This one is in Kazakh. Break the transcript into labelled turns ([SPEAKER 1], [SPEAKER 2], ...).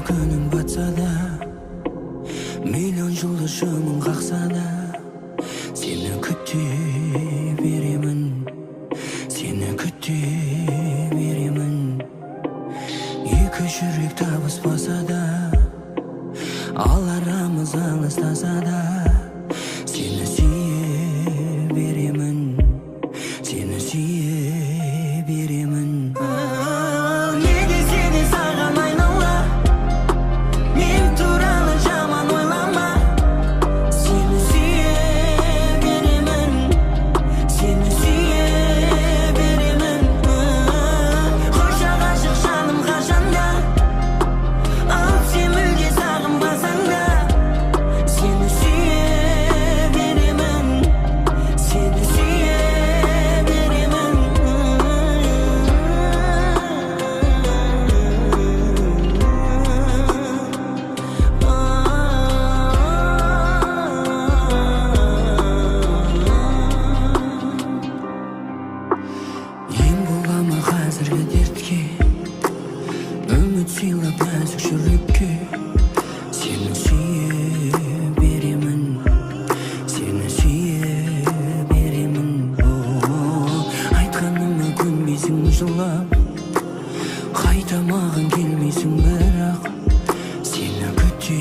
[SPEAKER 1] Күнім батса да, миллион жұлдыз жымың қақса да, сені күте беремін, сені күте беремін. Екі жүрек табыспаса да, ал арамыз алыстаса да, сені сүйе беремін, сені сүйе беремін. Не десе де саған айнала, мен туралы жаман ойлама. Сені сүйе беремін, сені сүйе беремін. Қойшы, ғашық жаным, қашанда, ал сен мүлде сағынбасаң да, сені сүйе беремін, сені сүйе беремін. Ем бола ма қазіргі дертке, үміт сыйлап нәзік жүрекке? Сені сүйе беремін, сені сүйе беремін. О, айтқаныма көнбейсің жылап, қайта маған келмейсің, бірақ сені күте